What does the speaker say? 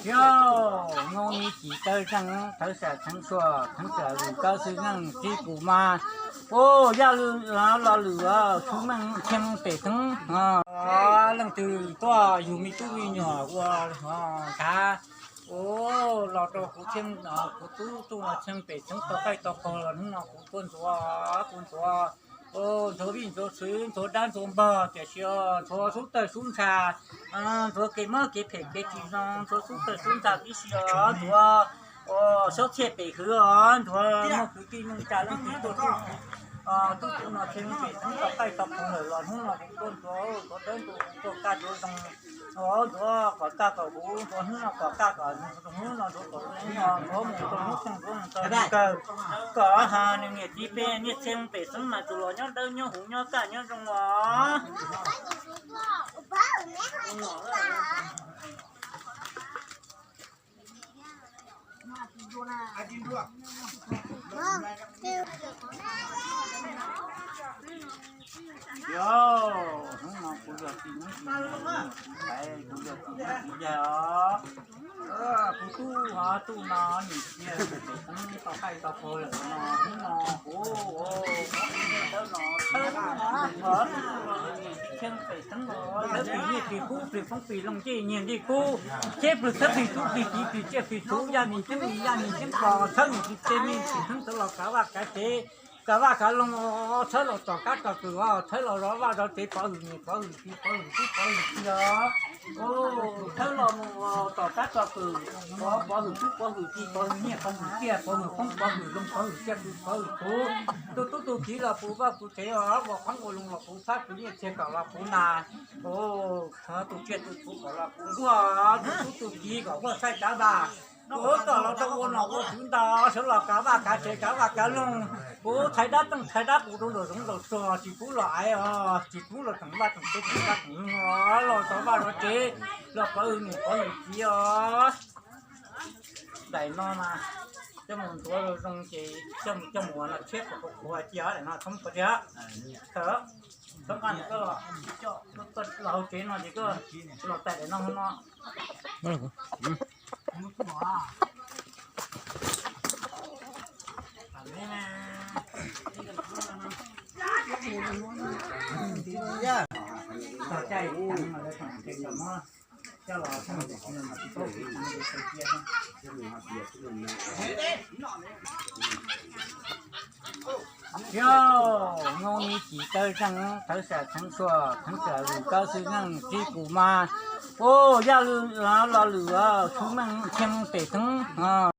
Yog, nub nws cim taw zeeg thawv sam theev sua theev sam lwm kab xwb neej tib kuv mas. Ua yaj lwm los lwm xwb meej tsheej pem theev. Leej twg tuaj yug me tub me nyuam ua nrhav, ua los rau kuv tsheej, kuv tub tuaj tsheej pem theev tau qaij tau qaug los hnub no kuv tuaj ntxuav, kuv ntxuav, ntxuav vij ntxuav xwv ntxuav dab ntxuav npog tiam sis ntxuav sub tawg sub ntsha, ntxuav kev mob kev phem kev tsis zoo, ntxuav sub tawg sub ntsha tib si os, ntxuav sob txhiaj pem hwv os, ntxuav muaj kwv tij neej tsa leej twg tuaj tub, tub tub no tsheej pem theev tau qaij tau qaug lawm los hnub no kuv tuaj ntxuav, ntxuav dawb ntxuav huv, ntxuav kaj ntxuav zoo, ntxuav kom kaj kom huv, ntxuav hnub no kom kaj kom zoo, hnub no ntxuav kom zoo, ntxuav mus rau hnub kawg, ntxuav mus kawg, kom nws niam txiv peb niaj tsheej pem xeeb mas tus los nyob dawb nyob huv nyob kaj nyob zoo os. Yog, hnub no kuv yog txiv neeb txiv yaig os. Kuv tub ho tub no nws cia pem xeeb tau qaij tau qaug lawm no, hnub no kuv dawb no thawb, tsheej pem xeeb los thawb plig nyiaj plig kub plig poob plig loo ncej nyiaj ncej kub, seb plig thawb plig tub plig kiv plig tsiaj plig txhu yaj mis xeeb yaj mis xeeb los thawb nws tsis txeeg me tsis xeeb txawv los kav vaj kav tsev, kav vaj kav loog, thawb los tom kab tom kws os, thawb los zov vaj zov tsev pov hwm niam pov hwm txiv pov hwm tub pov hwm kiv os. Thawb los mus tom kab tom kws, pov hwm tub pov hwm kiv pov hwm nyiaj pov hwm txiaj pov hwm poob pov hwm loo pov hwm tsiaj pov hwm txhu. Tus tub tus kiv los puv vaj puv tsev os, ua qoob ua loo los puv txhab puv nyiaj txiag kom los puv nas, tus tsiaj tus txhu kom los puv nkuaj, tus tub tus kiv kom nkuaj txhaij kav vaj. Kuv kom los rau ua nom ua tswv ntau, sawv los kav vaj kav tsev kav vaj kav loog. Kuv thaiv dab tooj thaiv dab qus rau nraum zoov nraum tsuag, tsis pub los aiv os, tsis pub los teem vaj teem tsev teem dab teem loog os, los zov vaj zov tsev, los pov hwm niam pov hwm txiv os. Daim no mas coj mus ntxuav zoo ces coj mus coj mus ua no tshiab kom khuav cia daim no txhob khuav tiag. Thaum koj los hauv tsev no ces koj los tais daim no no. Yog, nub nws cim taw zeeg thawv sam theev sua theev sam lwm kab xwb neej tib kuv mas. Ua yaj lwm los lwm xwb meej tsheej pem theev.